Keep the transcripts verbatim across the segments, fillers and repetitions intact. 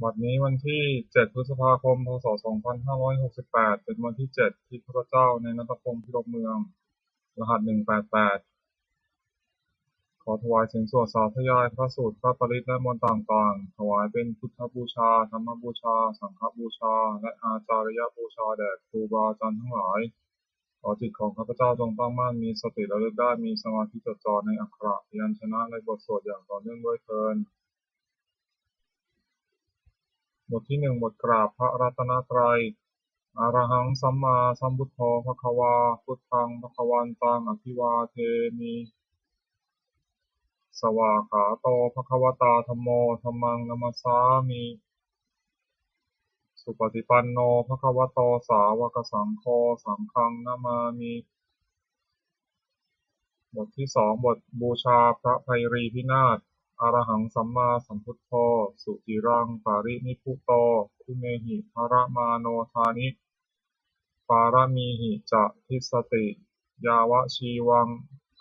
บัดนี้วันที่ เจ็ด พฤษภาคม พ.ศ. สองพันห้าร้อยหกสิบแปด เป็นวันที่ เจ็ด ที่ข้าพเจ้า นายณัฐพงษ์ พิรมเมือง รหัส หนึ่งแปดแปด ขอถวายเสียงสวดสาธยายพระสูตร พระปริตร และมนต์ต่างๆ ถวายเป็นพุทธบูชา ธรรมบูชา สังฆบูชา และอาจาริยบูชาแด่ครูบาอาจารย์ทั้งหลาย ขอจิตของข้าพเจ้าจงตั้งมั่น มีสติระลึกได้ มีสมาธิจดจ่อในอักขระพยัญชนะในบทสวดอย่างต่อเนื่องด้วยเทอญ บทที่ หนึ่ง บทกราบพระรัตนตรัย Arahaṃ sammāsambuddho bhagavā, buddhaṃ bhagavantaṃ abhivādemi. Svākkhāto bhagavatā dhammo, dhammaṃ namassāmi. Supaṭipanno bhagavato sāvakasaṅgho, saṅghaṃ namāmi. บทที่ สอง บทบูชาพระไพรีพินาศ Arahaṃ sammāsambuddho, suciraṃ parinibbuto, guṇehi varamāno dāni, pāramīhi ca dissati. Yāvajīvaṃ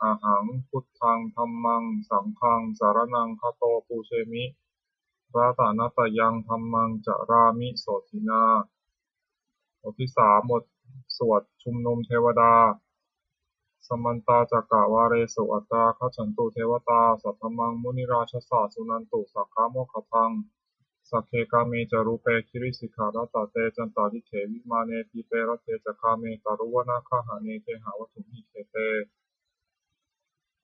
ahaṃ buddhaṃ dhammaṃ saṅghaṃ saraṇaṃ gato, pūjemi ratanattayaṃ, dhammaṃ carāmi sotthinā. บทที่ สาม บทสวดชุมนุมเทวดา Samantā cakkavāḷesu atrāgacchantu devatā, saddhammaṃ munirājassa suṇantu saggamokkhadaṃ. Sagge kāme ca rūpe girisikharataṭe cantalikkhe vimāne, dīpe raṭṭhe ca gāme taruvanagahane gehavatthumhi khette,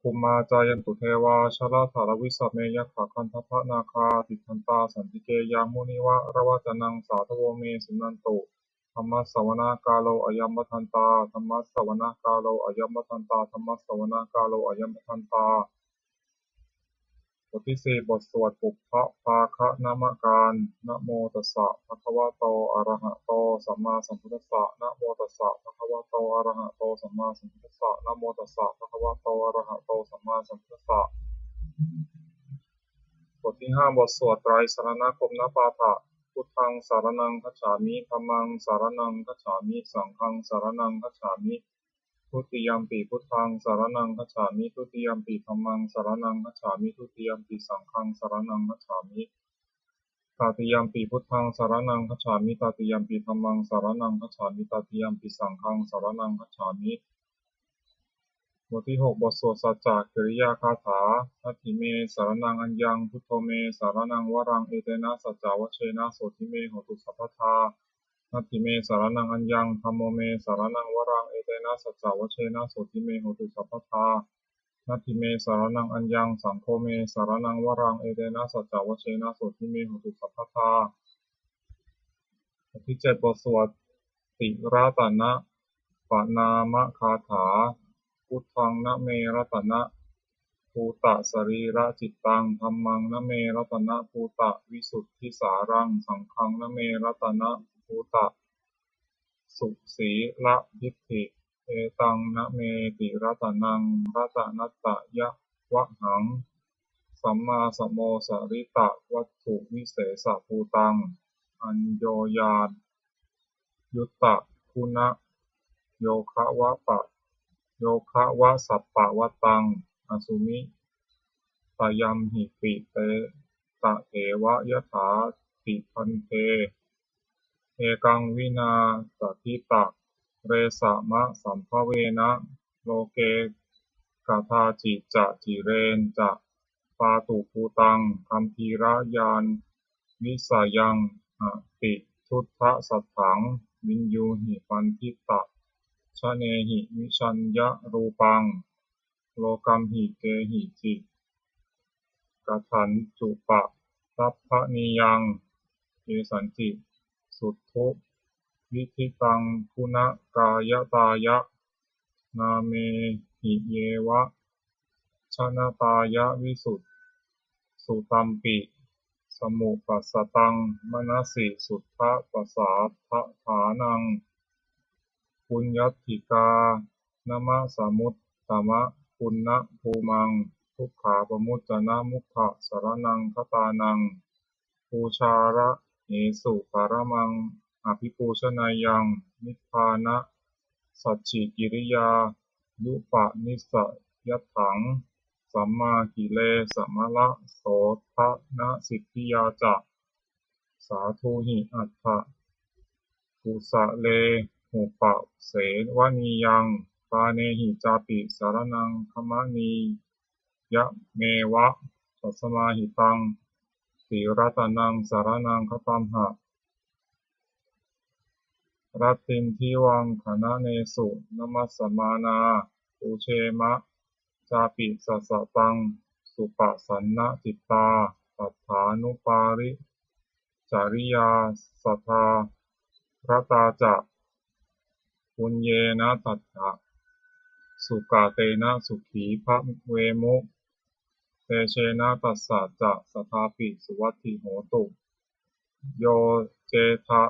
bhummā cāyantu devā jalathalavisame yakkhagandhabbanāgā, tiṭṭhantā santike yaṃ munivaravacanaṃ sādhavo me suṇantu. Dhammassavanakālo ayam bhadantā, dhammassavanakālo ayam bhadantā, dhammassavanakālo ayam bhadantā. บทที่ สี่ บทสวดปุพพภาคณมการ Namo tassa bhagavato arahato sammāsambuddhassa. Namo tassa bhagavato arahato sammāsambuddhassa. Namo tassa bhagavato arahato sammāsambuddhassa. บทที่ ห้า บทสวดไตรสรณคมนปาฐะ Buddhaṃ saraṇaṃ gacchāmi, dhammaṃ saraṇaṃ gacchāmi, saṅghaṃ saraṇaṃ gacchāmi. Dutiyampi buddhaṃ saraṇaṃ gacchāmi, dutiyampi dhammaṃ saraṇaṃ gacchāmi, dutiyampi saṅghaṃ saraṇaṃ gacchāmi. Tatiyampi buddhaṃ saraṇaṃ gacchāmi, tatiyampi dhammaṃ saraṇaṃ gacchāmi, tatiyampi saṅghaṃ saraṇaṃ gacchāmi. บทที่ หก บทสวดสัจจกิริยาคาถา Natthi me saraṇaṃ aññaṃ, buddho me saraṇaṃ varaṃ, etena saccavajjena sotthi me hotu sabbadā. Natthi me saraṇaṃ aññaṃ, dhammo me saraṇaṃ varaṃ, etena saccavajjena sotthi me hotu sabbadā. Natthi me saraṇaṃ aññaṃ, saṅgho me saraṇaṃ varaṃ, etena saccavajjena sotthi me hotu sabbadā. บทที่ เจ็ด บทสวดติรัตนปนามคาถา Buddhaṃ name ratanabhūtasarīracittaṃ, dhammaṃ name ratanabhūtavisuddhisāraṃ, saṅghaṃ name ratanabhūtasusiladdiṭṭhi. Etaṃ nameti ratanaṃ ratanattayavhaṃ, sammāsamosaritavatthuvisesabbūtaṃ, aññoññayuttaguṇayogavapa- yogavasappavattaṃ, asumitayamhi pi te tadeva yathāti bhante. Ekaṃ vīnādakkhitasarīsāmasambhavena, loke kadāci ca cirañca pātubhūtaṃ, gambhīrañāṇavisayaṃ atiduṭṭhasatthaṃ, viññūhi paṇḍitajanehi vijayarūpaṃ, lokamhi kehici kadantupaṭabbanīyaṃ, yesañci suddhu vidittaṃ guṇakāyattāya, nāmehi yeva janatāya visuddhasutampi, samupajjhattaṃ manasi suddhapasādaṭhānaṃ, puññatthikā namasamuttamapuññabhūmaṃ, dukkhāpamuccanamogghasaraṇaṃ gatānaṃ, pūjārahesu paramaṃ abhipūjanīyaṃ, nibbānasacchikiriyāyupanissayatthaṃ, sammākilesamalasotthānasiddhiyā ca, sādhūhi attha kusalehupasevanīyaṃ, pāṇehi cāpi saraṇaṃ gamanīyameva, tasmā hi taṃ tiratanaṃ saraṇaṃ gatamha, rattindivaṃ gaṇanesu namassamānā, pūjema cāpi sataṃ supasannacittāni, tathānuparicariyā sadā ratā ca, puññena tattha sukatena sukhī bhavemu, tejena tassa ca sadāpi suvatthi hotu. Yo cetha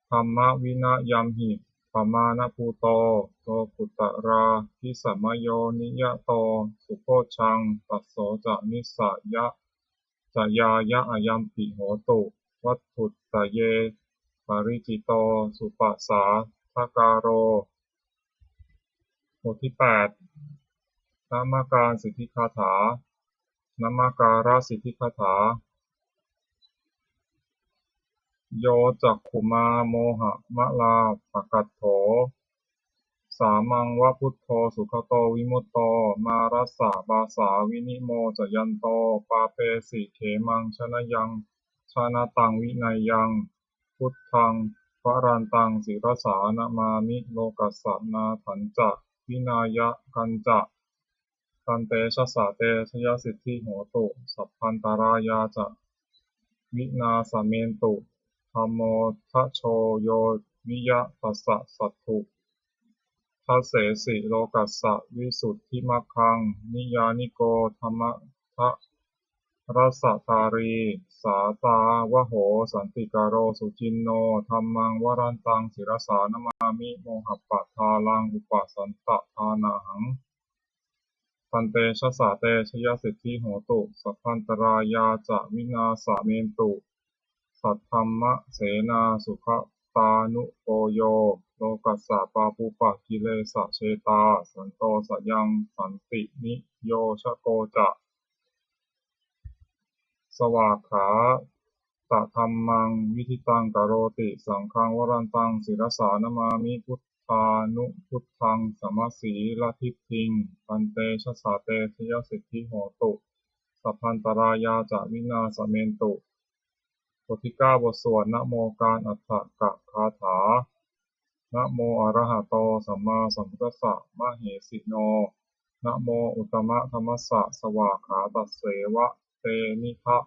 dhammavinayamhi pamāṇabhūto, lokuttaradhisamayoniyato subojjhaṃ, tasso ca nissayacayāya ayampi hotu, vatthuttaye paricito supasādākāro. บทที่แปด นมการสิทธิคาถา นมการสิทธิคาถา Yo cakkhumā mohamalāpakaṭṭho, sāmaṃ va buddho sugato vimutto, mārassa pāsā vinimocayanto, pāpesi khemaṃ janayaṃ janataṃ vinayaṃ, buddhaṃ varantaṃ sirasā namāmi, lokassa nāthañca vināyakañca. Tantejasā te jayasiddhi hotu, sabbantarāyā ca vināsamentu. Dhammo dhajo yo viya tassa satthu, dassesi lokassa visuddhimaggaṃ, niyyāniko dhammadharassa dhārī, sātāvaho santikaro suciṇṇo, dhammaṃ varantaṃ sirasā namāmi, mohappadālaṃ upasantadānahaṃ. Tantejasā te jayasiddhi hotu, sabbantarāyā ca vināsamentu. Saddhammasenā sugatānugo yo, lokassa pāpūpakilesajetā, santo sayaṃ santiniyojako ca. Svākkhātadhammaṃ viditaṃ karoti, saṅghaṃ varantaṃ sirasā namāmi, buddhānubuddhaṃ samasīladiṭṭhiṃ. Tantejasā te jayasiddhi hotu, sabbantarāyā ca vināsamentu. บทที่เก้า บทสวดนโมการอัฏฐกคาถา Namo arahato sammāsambuddhassa mahesino. Namo uttamadhammassa svākkhātasseva tenidha.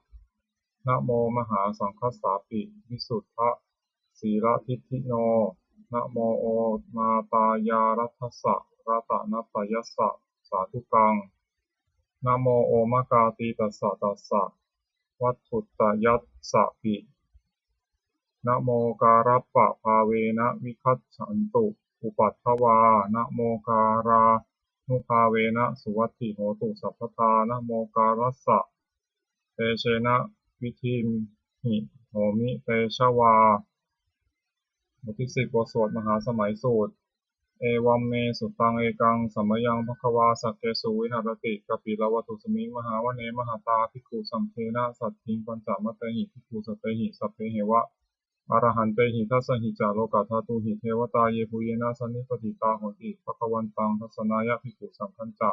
Namo mahāsaṅghassāpi visuddhasīladiṭṭhino. Namo omātyāraddhassa ratanattayassa sādhukaṃ. Namo omakātītassa tassa vatthuttayassapi. Namokārappabhāvena vigacchantu upaddavā. Namokārānubhāvena suvatthi hotu sabbadā. Namokārassa tejena vidhimhi homi tejavā. บทที่สิบ บทสวดมหาสมัยสูตร Evaṃ me sutaṃ. Ekaṃ samayaṃ bhagavā sakkesu viharati kapilavatthusmiṃ mahāvane mahatā bhikkhusaṅghena saddhiṃ pañcamattehi bhikkhusatehi sabbeheva arahantehi. Dasahi ca lokadhātūhi devatā yebhuyyena sannipatitā honti bhagavantaṃ dassanāya bhikkhusaṅghañca.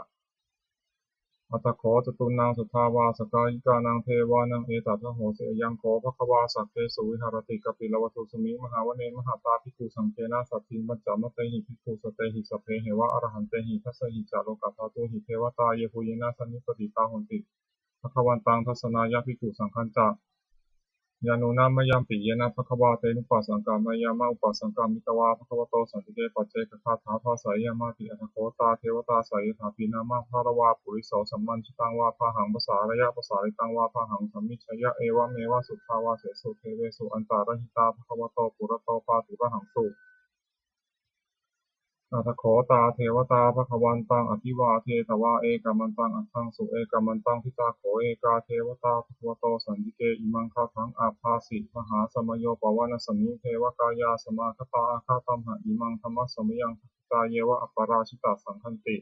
Atha kho catunnaṃ suddhāvāsakāyikānaṃ devānaṃ etadahosi: Ayaṃ kho bhagavā sakkesu viharati kapilavatthusmiṃ mahāvane mahatā bhikkhusaṅghena saddhiṃ pañcamattehi bhikkhusatehi sabbeheva arahantehi. Dasahi ca lokadhātūhi devatā yebhuyyena sannipatitā honti bhagavantaṃ dassanāya bhikkhusaṅghañca. Yannūna mayampi yena bhagavā tenupasaṅkameyyāma, upasaṅkamitvā bhagavato santike paccekagāthā bhāseyyāmāti. Atha kho tā devatā seyyathāpi nāma balavā puriso sammiñjitaṃ vā bāhaṃ pasāreyya, pasāritaṃ vā bāhaṃ sammiñjeyya, evameva suddhāvāsesu devesu antarahitā bhagavato purato pāturahaṃsu. Atha kho tā devatā bhagavantaṃ abhivādetvā ekamantaṃ aṭṭhaṃsu. Ekamantaṃ ṭhitā kho ekā devatā bhagavato santike imaṃ gāthaṃ abhāsi: Mahāsamayo pavanasmiṃ, devakāyā samāgatā, āgatamha imaṃ dhammasamayaṃ, dakkhitāyeva aparājitasaṅghanti.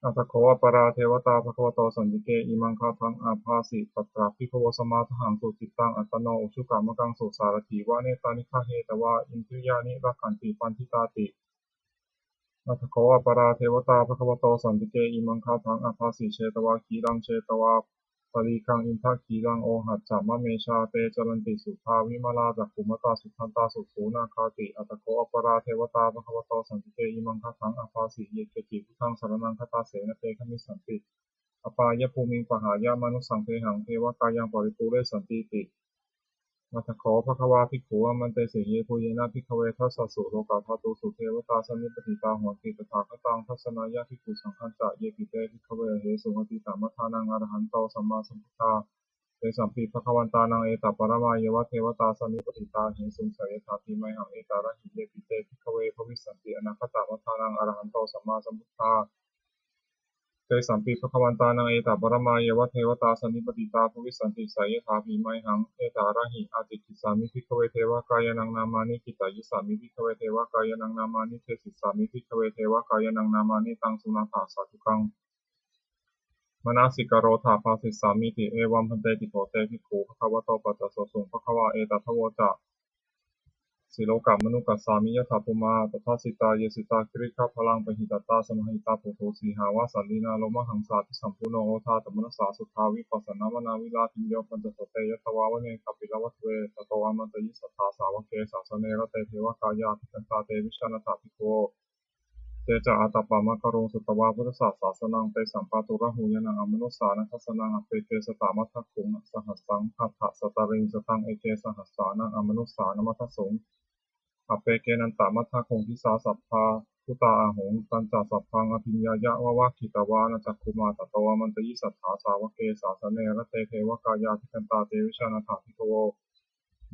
Atha kho aparā devatā bhagavato santike imaṃ gāthaṃ abhāsi: Tatra bhikkhavo samādahaṃsu cittaṃ attano ujukamakaṃsu, sārathīva nettāni gahetvā indriyāni rakkhanti paṇḍitāti. Atha kho aparā devatā bhagavato santike imaṃ gāthaṃ abhāsi: Chetvā khīlaṃ chetvā palighaṃ indakhīlaṃ ohaccamanejā, te caranti suddhā vimalā cakkhumatā sudantā susunāgāti. Atha kho aparā devatā bhagavato santike imaṃ gāthaṃ abhāsi: Ye keci buddhaṃ saraṇaṃ gatāse, na te gamissanti apāyabhūmiṃ, pahāya mānusaṃ dehaṃ devakāyaṃ paripūressantīti. Atha kho bhagavā bhikkhū āmantesi: Yebhuyyena bhikkhave dasasu lokadhātūsu devatā sannipatitā honti tathāgataṃ dassanāya bhikkhusaṅghañca, yepi te bhikkhave ahesuṃ atītamaddhānaṃ arahanto sammāsambuddhā, tesampi bhagavantānaṃ etaparamāyeva devatā sannipatitā ahesuṃ, seyyathāpi mayhaṃ etarahi. Yepi te bhikkhave bhavissanti anāgatamaddhānaṃ arahanto sammāsambuddhā, tesampi bhagavantānaṃ etaparamāyeva devatā sannipatitā bhavissanti, seyyathāpi mayhaṃ etarahi. Ācikkhissāmi bhikkhave devakāyānaṃ nāmāni, kittayissāmi bhikkhave devakāyānaṃ nāmāni, desissāmi bhikkhave devakāyānaṃ nāmāni. Taṃ suṇātha sādhukaṃ manasikarotha bhāsissāmīti. Evaṃ bhanteti kho te bhikkhū bhagavato paccassosuṃ. Bhagavā etadavoca: Silokamanukassāmi, yattha bhummā tadassitā; ye sitā girigabbharaṃ, pahitattā samāhitā. Puthū sīhāva sallīnā, lomahaṃsābhisambhuno; odātamanasā suddhā, vippasannamanāvilā. Bhiyyo pañcasate ñatvā, vane kāpilavatthave; tato āmantayi satthā, sāvake sāsane rate. Devakāyā abhikkantā, te vijānātha bhikkhavo. Te ca ātappamakaruṃ, sutvā buddhassa sāsanaṃ; tesampāturahu ñāṇaṃ, amanussāna dassanaṃ. Appeke satamaddakkhuṃ, sahassaṃ atha sattariṃ; sataṃ eke sahassānaṃ, amanussānamaddasuṃ. Appekenantamaddakkhuṃ, disā sabbā phuṭā ahuṃ; tañca sabbaṃ abhiññāya, vavakkhitvāna cakkhumā; tato āmantayi satthā, sāvake sāsane rate. Devakāyā abhikkantā, te vijānātha bhikkhavo;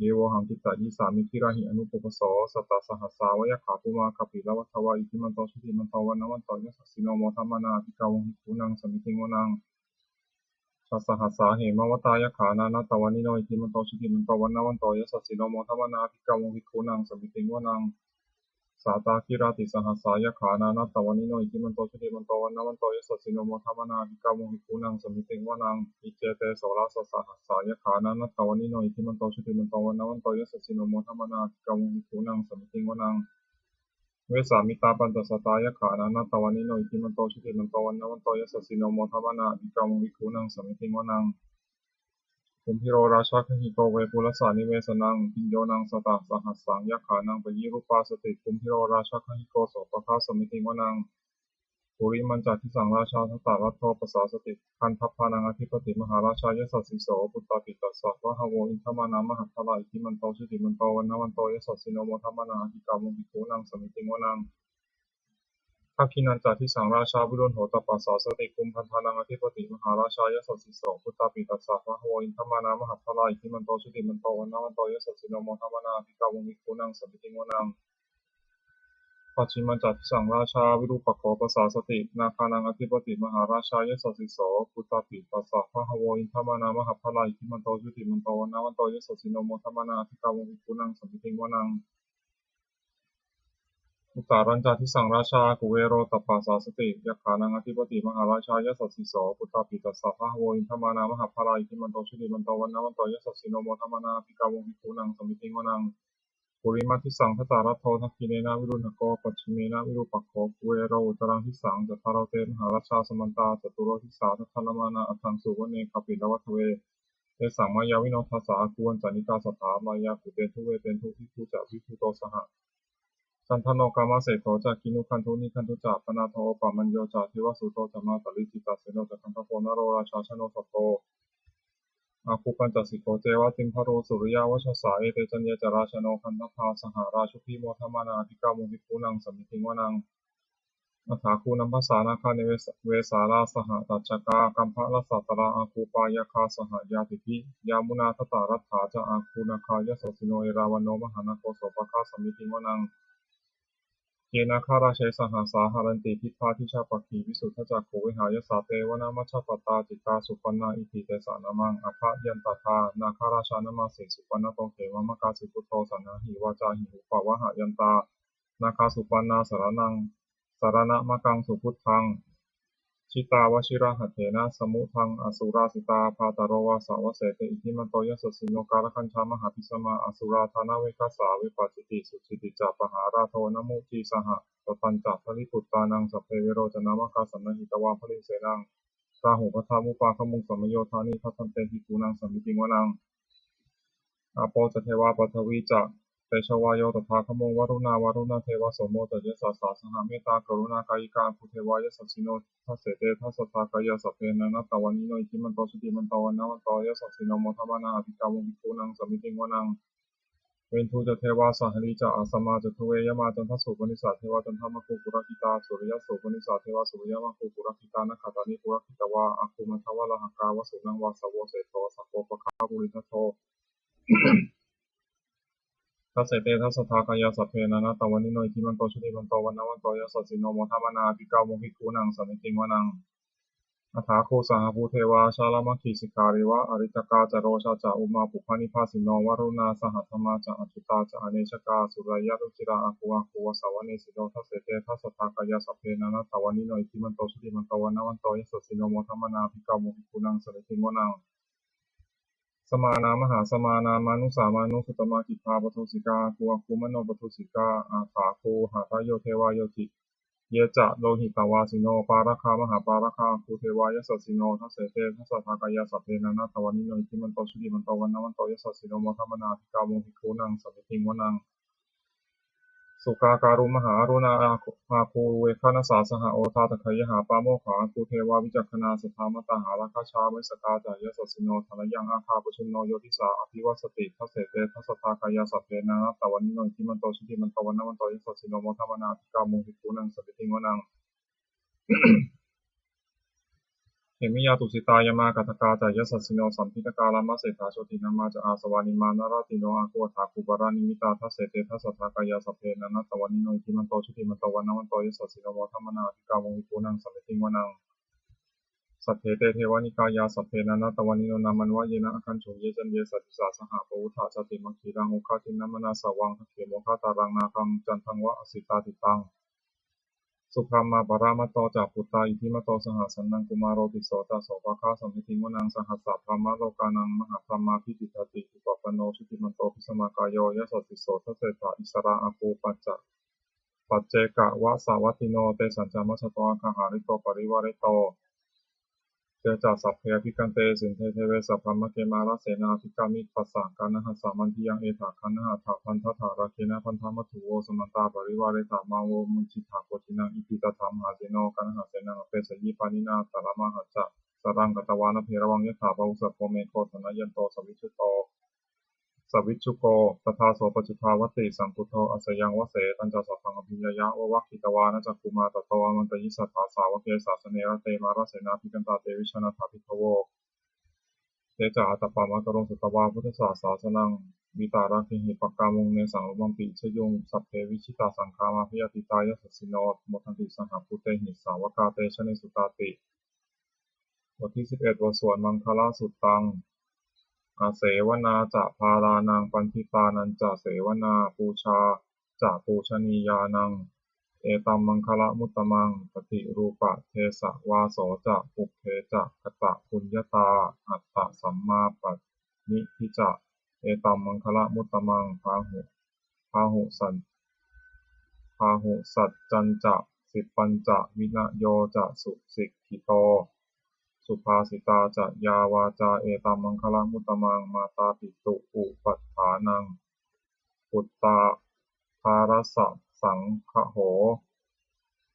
ye vohaṃ kittayissāmi, girāhi anupubbaso. Sattasahassā va yakkhā, bhummā kāpilavatthavā; iddhimanto jutimanto, vaṇṇavanto yasassino; modamānā abhikkāmuṃ, bhikkhūnaṃ samitiṃ vanaṃ. Chasahassā hemavatā, yakkhā nānattavaṇṇino; iddhimanto jutimanto, vaṇṇavanto yasassino; modamānā abhikkāmuṃ, bhikkhūnaṃ samitiṃ vanaṃ. Sātāgirā tisahassā, yakkhā nānattavaṇṇino; iddhimanto jutimanto, vaṇṇavanto yasassino; modamānā abhikkāmuṃ, bhikkhūnaṃ samitiṃ vanaṃ. Iccete soḷasasahassā, yakkhā nānattavaṇṇino; iddhimanto jutimanto, vaṇṇavanto yasassino; modamānā abhikkāmuṃ, bhikkhūnaṃ samitiṃ vanaṃ. Vessāmittā pañcasatā, yakkhā nānattavaṇṇino; iddhimanto jutimanto, vaṇṇavanto yasassino; modamānā abhikkāmuṃ, bhikkhūnaṃ samitiṃ vanaṃ. Kumbhīro rājagahiko, vepullassa nivesanaṃ; bhiyyo naṃ satasahassaṃ, yakkhānaṃ payirupāsati; kumbhīro rājagahiko, sopāga samitiṃ vanaṃ. Purimañca disaṃ rājā, dhataraṭṭho pasāsati; gandhabbānaṃ ādhipati, mahārājā yasassi so. Puttāpi tassa bahavo, indanāmā mahabbalā; iddhimanto jutimanto, vaṇṇavanto yasassino; modamānā abhikkāmuṃ, bhikkhūnaṃ samitiṃ vanaṃ. Dakkhiṇañca disaṃ rājā, virūḷho tappasāsati; kumbhaṇḍānaṃ ādhipati, mahārājā yasassi so. Puttāpi tassa bahavo, indanāmā mahabbalā; iddhimanto jutimanto, vaṇṇavanto yasassino; modamānā abhikkāmuṃ, bhikkhūnaṃ samitiṃ vanaṃ. Pacchimañca disaṃ rājā, virūpakkho pasāsati; nāgānaṃ ādhipati, mahārājā yasassi so. Puttāpi tassa bahavo, indanāmā mahabbalā; iddhimanto jutimanto, vaṇṇavanto yasassino; modamānā abhikkāmuṃ, bhikkhūnaṃ samitiṃ vanaṃ. Uttarañca disaṃ rājā, kuvero tappasāsati; yakkhānaṃ ādhipati, mahārājā yasassi so. Puttāpi tassa bahavo, indanāmā mahabbalā; iddhimanto jutimanto, vaṇṇavanto yasassino; modamānā abhikkāmuṃ, bhikkhūnaṃ samitiṃ vanaṃ. Purimaṃ disaṃ dhataraṭṭho, dakkhiṇena virūḷhako; pacchimena virūpakkho, kuvero uttaraṃ disaṃ. Cattāro te mahārājā, samantā caturo disā; daddallamānā aṭṭhaṃsu, vane kāpilavatthave. Tesaṃ māyāvino dāsā, āgū vañcanikā saṭhā; māyā kuṭeṇḍu veṭeṇḍu, viṭū ca viṭuṭo saha. Candano kāmaseṭṭho ca, kinnughaṇḍu nighaṇḍu ca; panādo opamañño ca, devasūto ca mātali; cittaseno ca gandhabbo, naḷo rājā janosabho. Āgū pañcasikho ceva, timbarū suriyavacchasā; ete caññe ca rājāno, gandhabbā saha rājubhi; modamānā abhikkāmuṃ, bhikkhūnaṃ samitiṃ vanaṃ. Athāgū nābhasā nāgā, nivesā vesālā saha tacchakā; kambalassatarā āgū, pāyāgā saha ñātibhi; yāmunā dhataraṭṭhā ca, āgū nāgā yasassino; erāvaṇo mahānāgo, sopāga samitiṃ vanaṃ. Ye nāgarāje sahasā haranti, dibbā dijā pakkhi visuddhacakkhū; vehāyasā te vanamajjhapattā, citrā supaṇṇā iti tesa nāmaṃ. Abhayantadā nāgarājānamāsi, supaṇṇato khemamakāsi buddho; saṇhāhi vācāhi upavhayantā, nāgā supaṇṇā saraṇaṃ saraṇamakaṃsu buddhaṃ. jitā vajirahatthena samuddaṃ asurā sitā. Bhātaro vāsavassete iddhimanto yasassino, kālakañjā mahābhismā asurā dānaveghasā. Vepacitti sucitti ca pahārādo namucī saha. Satañca baliputtānaṃ sabbe verocanāmakā, sannayhitvā balisenaṃ rāhubhaddamupāgamuṃ, samayodāni bhaddante bhikkhūnaṃ samitiṃ vanaṃ. Āpo ca devā paṭhavī ca tejo vāyo tadāgamuṃ, varuṇā vāruṇā devā somo ca yasasā saha. Mettākaruṇākāyikā āgū devā yasassino, dasete dasadhā kāyā sabbe nānattavaṇṇino, iddhimanto jutimanto vaṇṇavanto yasassino, modamānā abhikkāmuṃ bhikkhūnaṃ samitiṃ vanaṃ. Veṇḍū ca devā sahalī ca asamā ca duve yamā, candassūpanisā devā candamāgū purakkhitā, suriyassūpanisā devā suriyamāgū purakkhitā. Nakkhattāni purakkhitvā āgū mandavalāhakā, vasūnaṃ vāsavo seṭṭho sakkopāga purindado. Dasete dasadhā kāyā sabbe nānattavaṇṇino, iddhimanto jutimanto vaṇṇavanto yasassino, modamānā abhikkāmuṃ bhikkhūnaṃ samitiṃ vanaṃ. Athāgū sahabhū devā jalamaggisikhāriva, ariṭṭhakā ca rojā ca ummāpupphanibhāsino, varuṇā sahadhammā ca accutā ca anejakā, sūleyyarucirā āgū āgū vāsavanesino. Dasete dasadhā kāyā sabbe nānattavaṇṇino, iddhimanto jutimanto vaṇṇavanto yasassino, modamānā abhikkāmuṃ bhikkhūnaṃ samitiṃ vanaṃ. Samānā mahāsamānā mānusā mānusuttamā, khiḍḍāpadūsikā āgū āgū manopadūsikā. Athāgū harayo devā yothi ye ca lohitavāsino, pāragā mahāpāragā āgū devā yasassino. Dasete dasadhā kāyā sabbe nānattavaṇṇino, iddhimanto jutimanto vaṇṇavanto yasassino, modamānā abhikkāmuṃ bhikkhūnaṃ samitiṃ vanaṃ. Sukkā karumhā aruṇā āgū veghanasā saha, odātagayhā pāmokkhā āgū devā vicakkhaṇā. Sadāmattā hāragajā missakā ca yasassino, thanayaṃ āgā pajjunno yo disā abhivassati. Dasete dasadhā kāyā sabbe nānattavaṇṇino, iddhimanto jutimanto vaṇṇavanto yasassino, modamānā abhikkāmuṃ bhikkhūnaṃ samitiṃ vanaṃ. Khemiyā tusitā yāmā kaṭṭhakā ca yasassino, lambitakā lāmaseṭṭhā jotināmā ca āsavā, nimmānaratino āgū athāgū paranimmitā. Dasete dasadhā kāyā sabbe nānattavaṇṇino, iddhimanto jutimanto vaṇṇavanto yasassino, modamānā abhikkāmuṃ bhikkhūnaṃ samitiṃ vanaṃ. Saṭṭhete devanikāyā sabbe nānattavaṇṇino, nāmanvayena āgañchuṃ ye caññe sadisā saha. Pavutthajātimakkhīlaṃ oghatiṇṇamanāsavaṃ, dakkhemoghataraṃ nāgaṃ candaṃva asitātitaṃ. Subrahmā paramatto ca puttā iddhimato saha, sanaṅkumāro tisso ca sopāga samitiṃ vanaṃ. Sahassabrahmalokānaṃ mahābrahmābhitiṭṭhati, upapanno jutimanto bhismākāyo yasassi so. Dasettha issarā āgū pañca paccekavasavattino, tesañca majjhato āga hārito parivārito. Te ca sabbe abhikkante sinde deve sabrahmake, mārasenā abhikkāmi passa kaṇhassa mandiyaṃ. Etha gaṇhatha bandhatha rāgena bandhamatthu vo, samantā parivāretha mā vo muñcittha koci naṃ. Iti tattha mahāseno kaṇhasenaṃ apesayi, pāṇinā talamāhacca saraṃ katvāna bheravaṃ. Yathā pāvussako megho thanayanto savijjuko, savijjuko tadā so paccudāvatti saṅkuddho asayaṃ vase. Tañca sabbaṃ abhiññāya vavakkhitvāna cakkhumā, tato āmantayi satthā sāvake sāsane rate. Mārasenā abhikkantā te vijānātha bhikkhavo. Te ca ātappam akaruṃ sutvā buddhassa sāsanaṃ, vītarāgehi pakkāmuṃ nesaṃ lomampi iñjayuṃ. Sabbe vijitasaṅgāmā bhayātītā yasassino, modanti saha bhūtehi sāvakā te janesutāti. บทที่สิบเอ็ด บทสวดมังคลสุตตัง Asevanā ca bālānaṃ paṇḍitānañca sevanā, pūjā ca pūjanīyānaṃ, etam maṅgalamuttamaṃ. Paṭirūpadesavāso ca pubbe ca katapuññatā, attasammāpaṇidhi ca, etam maṅgalamuttamaṃ. Bāhu, bāhu san, bāhusaccañca sippañca vinayo ca susikkhito, subhāsitā ca yā vācā, etam maṅgalamuttamaṃ. Mātāpituupaṭṭhānaṃ puttadārassa saṅgaho,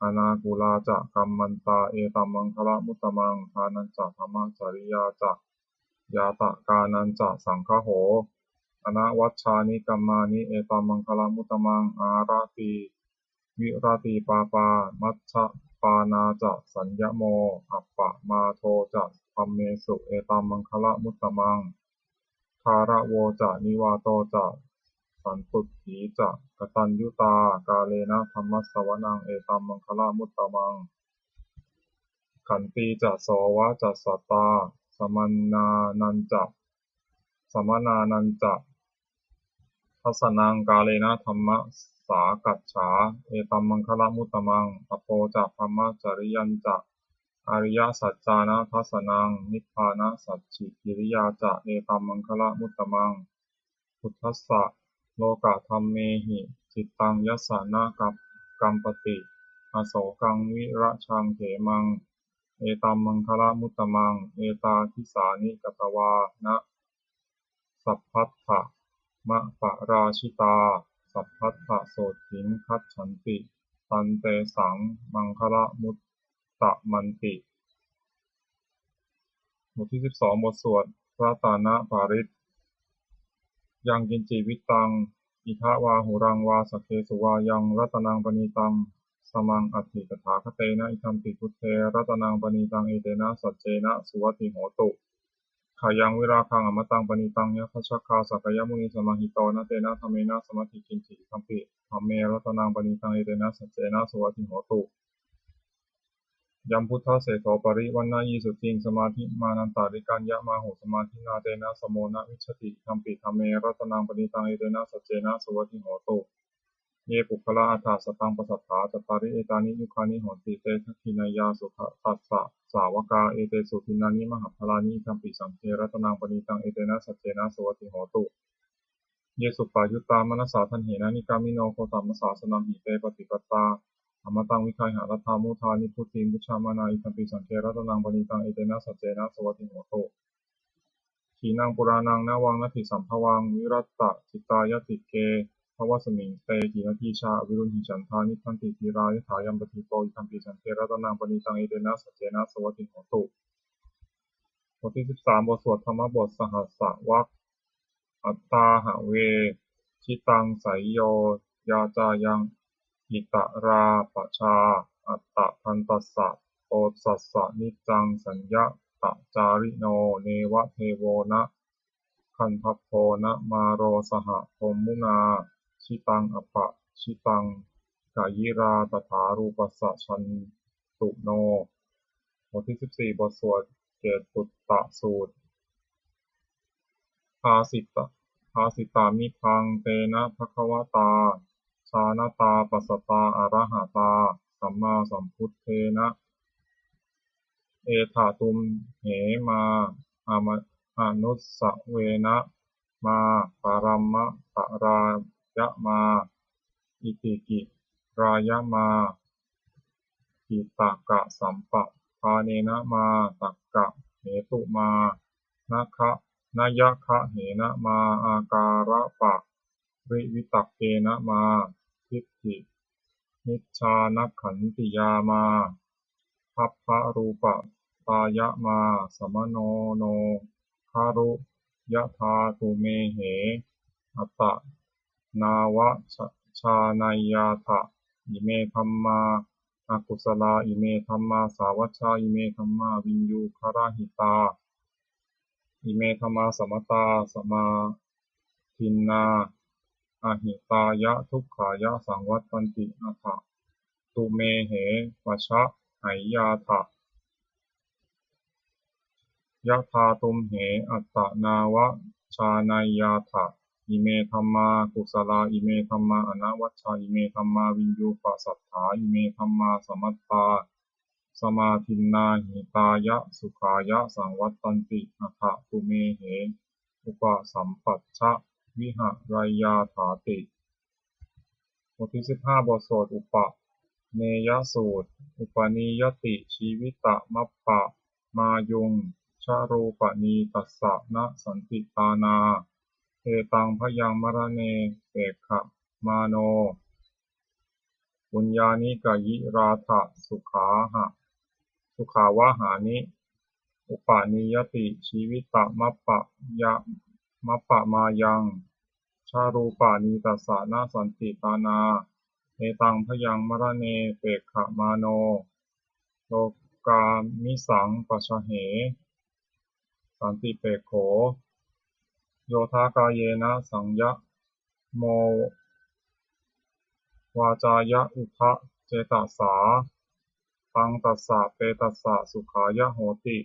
anākulā ca kammantā, etam maṅgalamuttamaṃ. Dānañca dhammacariyā ca ñātakānañca saṅgaho, anavajjāni kammāni, etam maṅgalamuttamaṃ. Āratī viratī pāpā majjapānā ca saññamo, appamādo ca dhammesu, etam maṅgalamuttamaṃ. Gāravo ca nivāto ca santuṭṭhī ca kataññutā, kālena dhammassavanaṃ, etam maṅgalamuttamaṃ. Khantī ca sovacassatā samaṇānañca, samaṇānañca dassanaṃ, kālena dhammasākacchā, etam maṅgalamuttamaṃ. Tapo ca brahmacariyañca ariyasaccāna dassanaṃ, nibbānasacchikiriyā ca, etam maṅgalamuttamaṃ. Phuṭṭhassa lokadhammehi cittaṃ yassa na kampati, asokaṃ virajaṃ khemaṃ, etam maṅgalamuttamaṃ. Etādisāni katvāna sabbatthamaparājitā, sabbattha sotthiṃ gacchanti, tantesaṃ maṅgalamuttamanti. บทที่สิบสอง บทสวดรัตนปริตร Yaṅkiñci vittaṃ idha vā huraṃ vā saggesu vā, yaṃ ratanaṃ paṇītaṃ samaṃ atthi tathāgatena, idampi buddhe ratanaṃ paṇītaṃ, etena saccena suvatthi hotu. Khayaṃ virāgaṃ amataṃ paṇītaṃ, yadajjhagā sakyamunī samāhito, na tena dhammena samatthi kiñci, idampi dhamme ratanaṃ paṇītaṃ, etena saccena suvatthi hotu. Yam buddhaseṭṭho parivaṇṇayī suciṃ, samādhimānantarikaññamāhu, samādhinā tena samo na vijjati, idampi dhamme ratanaṃ paṇītaṃ, etena saccena suvatthi hotu. Ye puggalā aṭṭha sataṃ pasatthā, cattāri etāni yugāni honti, te dakkhiṇeyyā sugatassa sāvakā, etesu dinnāni mahapphalāni, idampi saṅghe ratanaṃ paṇītaṃ, etena saccena suvatthi hotu. Ye suppayuttā manasā daḷhena, nikkāmino gotamasāsanamhi, te pattipattā amataṃ vigayha, laddhā mudhā nibbutiṃ bhuñjamānā, idampi saṅghe ratanaṃ paṇītaṃ, etena saccena suvatthi hotu. Khīṇaṃ purāṇaṃ navaṃ natthi sambhavaṃ, virattacittāyatike bhavasmiṃ, te khīṇabījā avirūḷhichandā, nibbanti dhīrā yathāyampadīpo, idampi saṅghe ratanaṃ paṇītaṃ, etena saccena suvatthi hotu. บทที่สิบสาม บทสวดธรรมบทสหัสสวรรค Attāhave jitaṃ seyyo, yā cāyaṃ itarā pajā, attadantassa osassa niccaṃ, saññatacārino neva devo na gandhabbo na māro saha brahmunā, jitaṃ apajitaṃ kayirā tathārūpassa jantuno. บทที่สิบสี่ บทสวดเกตปุตตสูตร Bhāsita, bhāsitāmidhaṃ tena bhagavatā jānatā passatā arahatā sammāsambuddhena, etha tumhe mā ama, anussavena mā paramparāya mā itikirāya mā, kitakasampapānena mā takkahetu mā, naka, nayagahena mā ākāraparivitakena mā, diṭṭhimicchānakkhantiyā mā pabbarūpatāya mā, samāno no garu yathā tumhe atta nāvajjhānāyātha, ime dhammā akusalā, ime dhammā sāvajjā, ime dhammā viññūgarahitā, ime dhammā samatā samādinnā ahitāya dukkhāya saṃvattanti, atha tumhe pajaheyyātha, yathā tumhe atta nāvajjhānāyātha, ime dhammā kusalā, ime dhammā anavajjā, ime dhammā viññūpasaṭṭhā, ime dhammā samatā samādinnā hitāya sukhāya saṃvattanti, atha tumhe upasampajja vihareyyāthāti. บทที่สิบห้า บทสวดอุปเนยสูตร Upanīyati jīvitamappamāyuṃ, ca rūpanītassa na santi tāṇā, etaṃ bhayaṃ maraṇe pekkhamāno, puññāni kayirātha sukhāha, sukhāvahāni. Upanīyati jīvitamappaya, mappamāyaṃ, ca rūpanītassa na santi tāṇā, etaṃ bhayaṃ maraṇe pekkhamāno, lokāmisaṃ pajahe santipekkho, yodha kāyena saṃya mo vācāya uda cetasā, taṃ tassa petassa sukhāya hoti.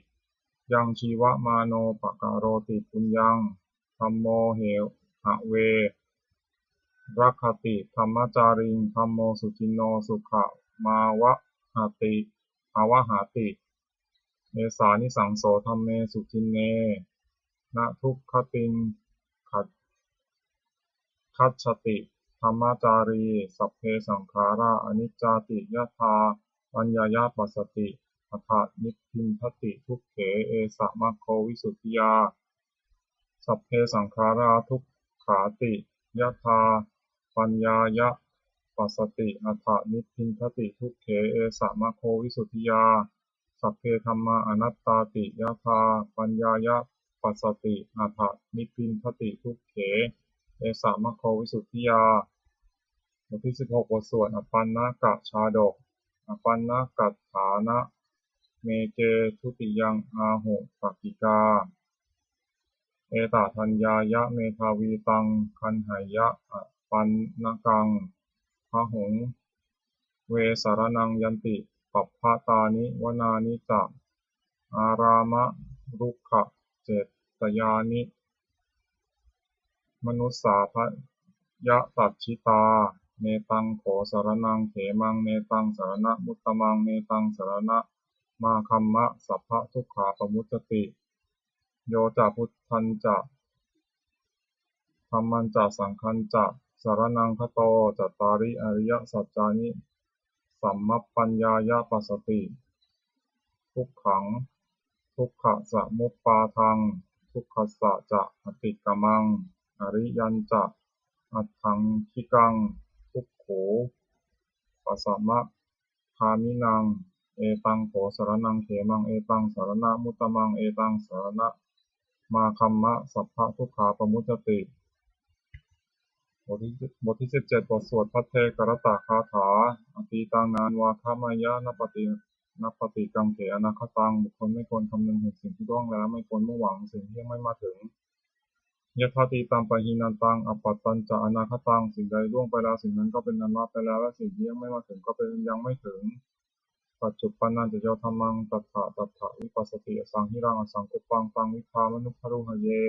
Yaṃ jīvamāno pakaroti puññaṃ, dhammo he have rakkhati dhammacāriṃ, dhammo suciṇṇo sukhamāvahati, āvahati. Esānisaṃso dhammesu jinne, na dukkhatiṃ gacchati dhammacārī. Sabbe saṅkhārā aniccāti, yadā paññāya passati, atha nibbindati dukkhe, esa maggo visuddhiyā. Sabbe saṅkhārā dukkhāti, yadā paññāya passati, atha nibbindati dukkhe, esa maggo visuddhiyā. Sabbe dhammā anattāti, yadā paññāya passati, atha nibbindati dukkhe, esa maggo visuddhiyā. บทที่ สิบหก บทสวด Apaṇṇaka chādok. Apaṇṇagatthāna meke dutiyaṃ āhu takkikā, etadaññāya medhāvī taṃ gaṇheyya apaṇṇakaṃ. Bahuṃ ve saraṇaṃ yanti, pabbatāni vanāni ca, ārāmarukkhacetyāni, manussā bhayatajjitā. Netaṃ kho saraṇaṃ khemaṃ, netaṃ saraṇamuttamaṃ, netaṃ saraṇamāgamma, sabbadukkhā pamuccati. Yo ca buddhañca dhammañca saṅghañca saraṇaṃ gato, cattāri ariyasaccāni samappaññāya passati. Dukkhaṃ dukkhasamuppādaṃ, dukkhassa ca atikkamaṃ, ariyañca aṭṭhaṅgikaṃ, dukkhūpasamagāminaṃ. Etaṃ kho saraṇaṃ khemaṃ, etaṃ saraṇamuttamaṃ, etaṃ saraṇamāgamma, sabbadukkhā pamuccati. บทที่ บทที่ สิบเจ็ด บทสวด Bhaddekarattagāthā. Atītaṃ nānvāgameyya, napati nappaṭikaṅkhe anāgataṃ. บุคคลไม่ควรคำนึงถึงสิ่งที่ล่วงแล้ว ไม่ควรมุ่งหวังสิ่งที่ยังไม่มาถึง Yadatītampahīnantaṃ, appattañca anāgataṃ. สิ่งใดล่วงไปแล้ว สิ่งนั้นก็เป็นอันละไปแล้ว และสิ่งที่ยังไม่มาถึงก็เป็นอันยังไม่ถึง Paccuppannañca yo dhammaṃ, tattha tattha vipassati, asaṃhiraṃ asaṅkuppaṃ, taṃ viddhā manubrūhaye.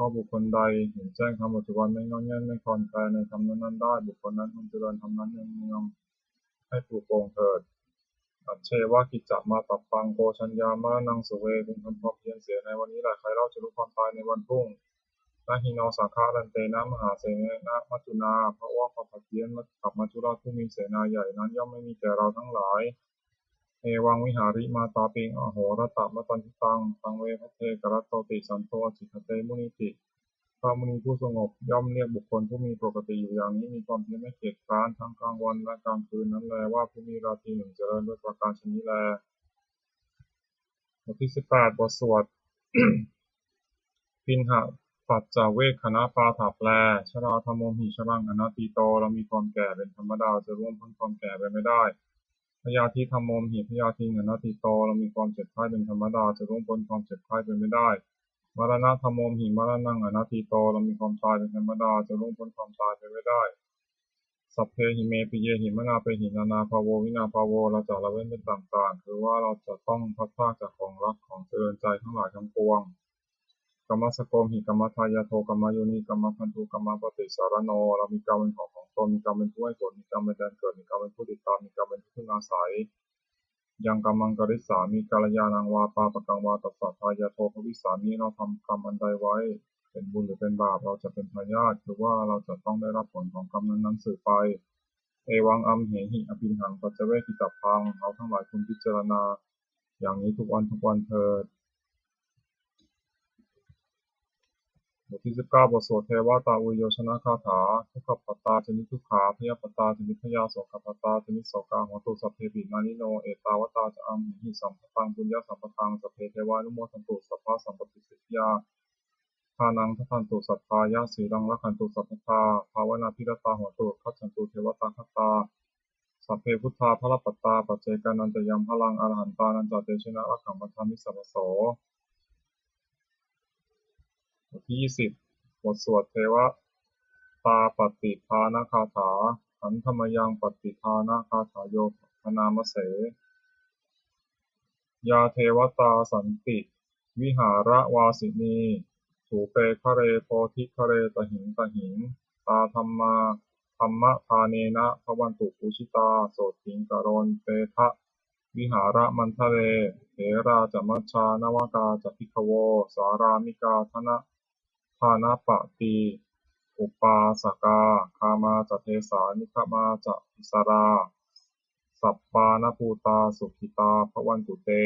ก็บุคคลใดเห็นแจ้งธรรมปัจจุบัน ไม่ง่อนแง่นไม่คลอนแคลนในธรรมนั้นๆได้ บุคคลนั้นพึงเจริญธรรมนั้นเนืองๆ ให้ปลุกโปร่งเถิด Ajjeva kiccamātappaṃ, ko jaññā maraṇaṃ suve. พึงทำความเพียรเสียในวันนี้แหละ ใครเล่าจะรู้ความตายในวันพรุ่ง Na hi no saṅgarantena, mahāsenena maccunā. เพราะว่าความผัดเพี้ยนกับมัจจุราชผู้มีเสนาใหญ่นั้น ย่อมไม่มีแก่เราทั้งหลาย Evaṃ vihārimātāpiṃ, ahorattamatanditaṃ, taṃ ve bhaddekarattoti, santo ācikkhate munīti. พระมุนีผู้สงบย่อมเรียกบุคคลผู้มีปกติอยู่อย่างนี้ มีความเพียรไม่เกียจคร้านทั้งกลางวันและกลางคืนนั้นแล ว่าผู้มีราตรีหนึ่งเจริญด้วยประการฉะนี้แล บทที่ สิบแปด บทสวด Piṇḍapaccavekkhaṇapāṭha แปล Jarādhammomhi jaraṃ anatīto. เรามีความแก่เป็นธรรมดา จะล่วงพ้นความแก่ไปไม่ได้ Byādhidhammomhi byādhiṃ anatīto. เรามีความเจ็บไข้เป็นธรรมดา จะล่วงพ้นความเจ็บไข้ไปไม่ได้ Maraṇadhammomhi maraṇaṃ anatīto. เรามีความตายเป็นธรรมดา จะล่วงพ้นความตายไปไม่ได้ Sabbehi me piyehi manāpehi nānābhāvo vinābhāvo. เราจะละเว้นเป็นต่างๆ คือว่าเราจะต้องพลัดพรากจากของรักของเจริญใจทั้งหลายทั้งปวง Kammassakomhi kammadāyādo kammayoni kammabandhu kammapaṭisaraṇo. เรามีกรรมเป็นของของตน มีกรรมเป็นผู้ให้ผล มีกรรมเป็นแดนเกิด มีกรรมเป็นผู้ติดตาม มีกรรมเป็นที่พึ่งอาศัย Yaṃ kammaṃ karissāmi kalyāṇaṃ vā pāpakaṃ vā tassa dāyādo bhavissāmi. เราทำกรรมอันใดไว้ เป็นบุญหรือเป็นบาป เราจะเป็นทายาท คือว่าเราจะต้องได้รับผลของกรรมนั้นๆสืบไป Evaṃ amhehi abhiṇhaṃ paccavekkhitabbaṃ. เราทั้งหลายควรพิจารณาอย่างนี้ทุกวันทุกวันเถิด บทที่ สิบเก้า บทสวด Devatāuyyojanagāthā. Dukkhappattā ca niddukkhā, bhayappattā ca nibbhayā, sokappattā ca nissokā, hontu sabbepi pāṇino. Ettāvatā ca amhehi sambhataṃ puññasampadaṃ, sabbe devānumodantu, sabbasampattisiddhiyā. Dānaṃ dadantu saddhāya, sīlaṃ rakkhantu sabbadā, bhāvanābhiratā hontu, gacchantu devatāgatā. Sabbe buddhā balappattā, paccekānañca yaṃ balaṃ, arahantānañca tejena rakkhaṃ bandhāmi sabbaso. บทที่ ยี่สิบ บทสวด Devatāpattidānagāthā. Handa mayaṃ pattidānagāthāyo bhaṇāma se. Yā devatā santi vihāravāsinī, thūpe ghare bodhighare tahiṃ tahiṃ, tā dhamma dhammadānena bhavantu pūjitā, sotthiṃ karontedha vihāramaṇḍale. Therā ca majjhā navakā ca bhikkhavo, sārāmikā dānapatī upāsakā, gāmā ca desā nigamā ca issarā, sappāṇabhūtā sukhitā bhavantu te.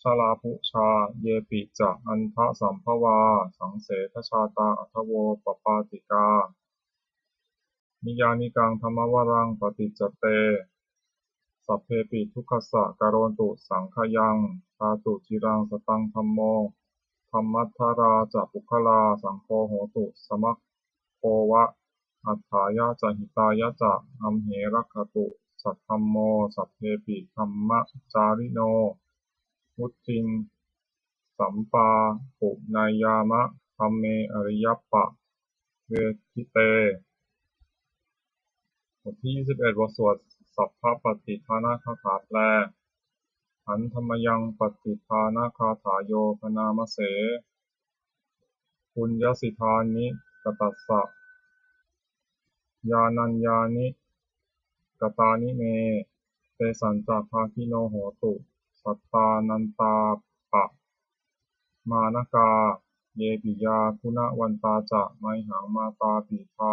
Jalābujā yepi ca aṇḍasambhavā, saṃsedajātā athavopapātikā, niyyānikaṃ dhammavaraṃ paṭicca te, sabbepi dukkhassa karontu saṅkhayaṃ. Ṭhātu ciraṃ sataṃ dhammo, dhammaddharā ca puggalā, saṅgho hotu samaggo va, atthāya ca hitāya ca. Amhe rakkhatu saddhammo, sabbepi dhammacārino, vuḍḍhiṃ sampāpuṇeyyāma, dhamme ariyappavedite. บทที่ ยี่สิบเอ็ด บทสวดสัพพปฏิทานคาถาแปล Handa mayaṃ pattidānagāthā, yo bhaṇāma se puññassidāni. Katassa yānaññāni katāni me, tesañca bhāgino hotu sattānantāpamāṇakā. Ye piyā guṇavantā ca, mayhaṃ mātā pitā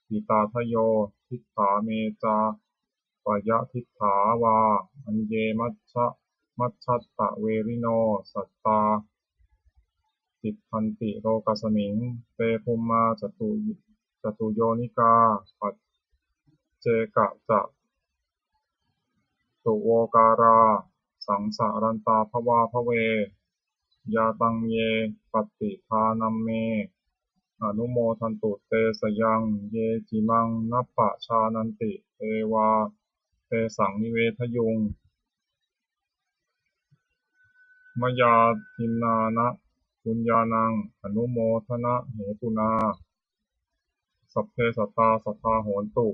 pitādāyo, diṭṭhā me ca payādiṭṭhā vā, aññe majjhattaverino, sattā tiṭṭhanti lokasmiṃ. Te bhummā catu catuyonikā, paccekacatuvokārā, saṃsarantā bhavābhave. Yātaṃ ye pattidānamme, anumodantu te sayaṃ. Ye cīmaṃ nappajānanti, te vā tesaṃ nivedayuṃ. Mayā dinnāna puññānaṃ, anumodanahetunā, sabbe sattā sadā hontu,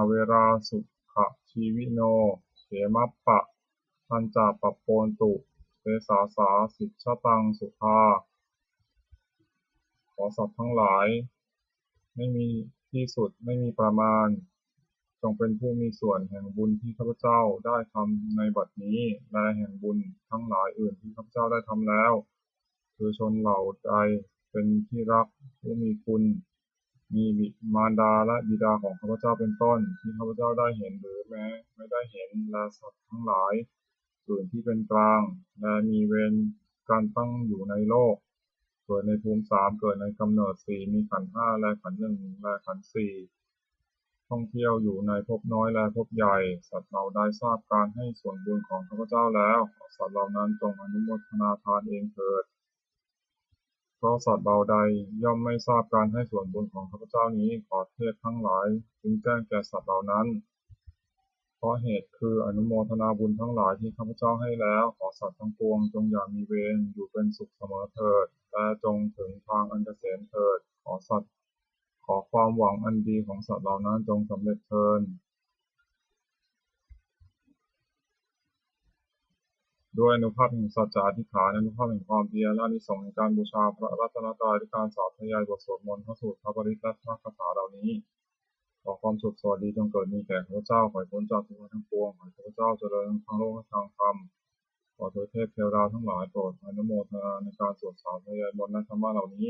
averā sukhajīvino. Khemappadañca pabbontu, te sāsā sijjhataṃ sukhā. ขอสัตว์ทั้งหลาย ไม่มีที่สุด ไม่มีประมาณ จงเป็นผู้มีส่วนแห่งบุญที่ข้าพเจ้าได้ทำในบัดนี้ และแห่งบุญทั้งหลายอื่นที่ข้าพเจ้าได้ทำแล้ว คือชนเหล่าใดเป็นที่รัก ผู้มีคุณ มีบิ- มารดาและบิดาของข้าพเจ้าเป็นต้น ที่ข้าพเจ้าได้เห็นหรือแม้ไม่ได้เห็น และสัตว์ทั้งหลายอื่นที่เป็นกลาง และมีเวรกันตั้งอยู่ในโลก เกิดในภูมิสาม เกิดในกำเนิดสี่ มีขันธ์ห้า และขันธ์หนึ่ง และขันธ์สี่ ท่องเที่ยวอยู่ในภพน้อยและภพใหญ่ สัตว์เหล่าใดทราบการให้ส่วนบุญของข้าพเจ้าแล้ว ขอสัตว์เหล่านั้นจงอนุโมทนาทานเองเถิด เพราะสัตว์เหล่าใดย่อมไม่ทราบการให้ส่วนบุญของข้าพเจ้านี้ ขอเทพทั้งหลายจงแจ้งแก่สัตว์เหล่านั้น เพราะเหตุคืออนุโมทนาบุญทั้งหลายที่ข้าพเจ้าให้แล้ว ขอสัตว์ทั้งปวงจงอย่ามีเวร อยู่เป็นสุขเสมอเถิด และจงถึงทางอันเกษมเถิด ขอสัตว์ ขอความหวังอันดีของสัตว์เหล่านั้นจงสำเร็จเทอญ ด้วยอานุภาพแห่งสัจจะอธิษฐาน อานุภาพแห่งความเพียร และอานิสงส์แห่งการบูชาพระรัตนตรัย ด้วยการสาธยายบทสวดมนต์ พระสูตร พระปริตร และพระคาถาเหล่านี้ ขอความสุขสวัสดีจงเกิดมีแก่ข้าพเจ้า ขอให้พ้นจากทุกข์ทั้งปวง ขอให้ข้าพเจ้าเจริญทั้งโลกและทางธรรม ขอทวยเทพเทวดาทั้งหลายโปรดอนุโมทนาในการสวดสาธยายมนต์และธรรมะเหล่านี้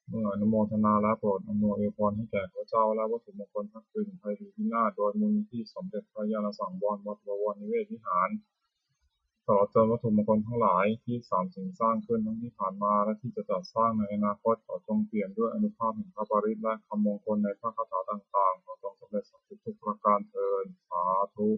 เมื่ออนุโมทนาแล้วโปรดอำนวยอวยพรให้แก่ข้าพเจ้า และวัตถุมงคลทั้งปวง ภัยพินาศ โดยมูลนิธิสมเด็จพระญาณสังวร วัดบวรนิเวศวิหาร ตลอดจนวัตถุมงคลทั้งหลายที่สามสิ่งสร้างขึ้นทั้งที่ผ่านมา และที่จะจัดสร้างในอนาคต ขอจงเปี่ยมด้วยอานุภาพแห่งพระปริตร และคำมงคลในพระคาถาต่างๆ ขอจงสำเร็จสำเร็จทุกประการเทอญ สาธุ